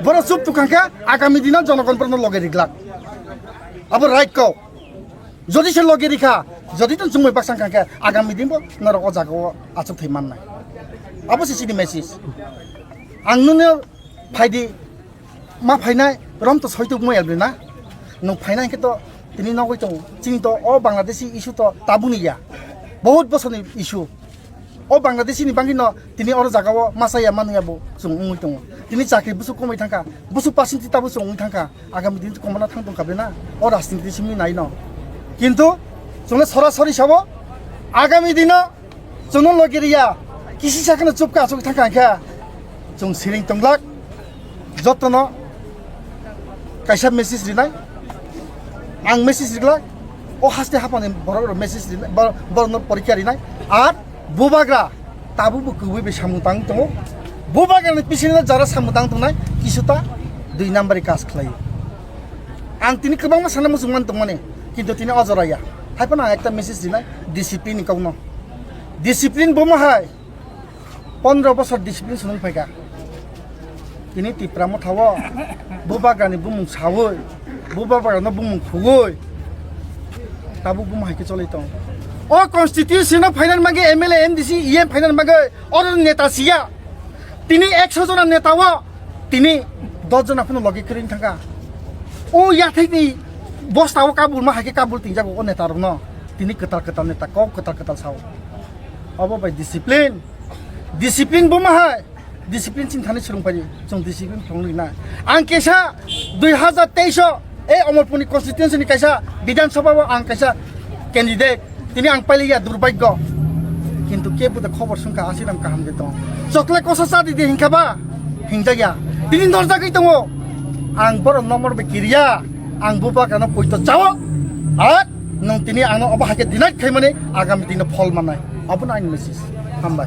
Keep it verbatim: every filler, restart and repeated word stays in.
Borok chup tukang khe agami dino jonogon borokno loge riglak. Abo right kok. Jodi se loge rikha, jodi to chumui baksa kha khe agami din bo norok o jaga o achuk thai mannai. Abo se chini message. Ang nini phaidi ma phainai rom to soituk mo elbri na. Nung phainai khe to tini nogoi tongo. Chini to o Bangladeshi issue to tabuni ya. Bahut bosor ni issue. O Bangladeshi ni bangwi no tini oro jaga o masa ya manu ya bo chwng wngwi tongo. Tini chakri busu komai thangkha, busu percentage tabo chwng wngwi thangkha. Agami din komono thang tongkha bena o rajniti simi nai no. Kintu chwngno sorasori sabo agami dino chwngno logi riya kisi sakno chupka achuk thangkha khe chwng siring tonglak. Jotono kaisa message rinai, ang message riglak, o haste hapani borok rok message rinai, bor-, borokno porikya rinai, ar bubagra tabuk bo kwbui bai samung tang tongo, bubagra ni bisingno jara samung tang tongnai kisuta dui number ni kaj khlai. Ang tini kwbangma sana muchung man tongmani, kintu tini o jora ya, hai phano ang ekta message rinai, discipline ni kokno, discipline bo ma hai. Pondro bosor discipline swnung phaikha. Tini Tipra Motha o bubagrani bumung sawi, bubagrano bumung khugwi tabuk bumo hai khe choli tong. O constitution o phainani bagwi M L A, M D C, E M phainani bagwi oro neta siya. Tini ekso jona neta o tini dos jona phano logi kwrwng thangkha. O yathai ni bosta o kabul ma hai khe kabul tingjago o neta rokno. Tini kwtal kwtal neta kok kwtal kwtal sao. Obo bai discipline. Discipline bo ma hai. Discipline chini thani swrwng pai di. Chwng discipline thwng ri na. Ang kesa dui hazar teis o e Omorpur ni constituency ni kaisa Bidhan Sabha o ang kaisa candidate. Tini ang paili ya durbagyo. Kintu kebo de khobor sungkha asi ram kaham de tong. Chokle kosa cha di de hinkha ba. Hingjak ya. Tini norjagwi tongo. Ang borok nomor bai kiriya. Ang bubagrano poito chao. At nung tini ano obo hai khe deny khaimani agami dino phol mannai. Abono ani message. Hambai.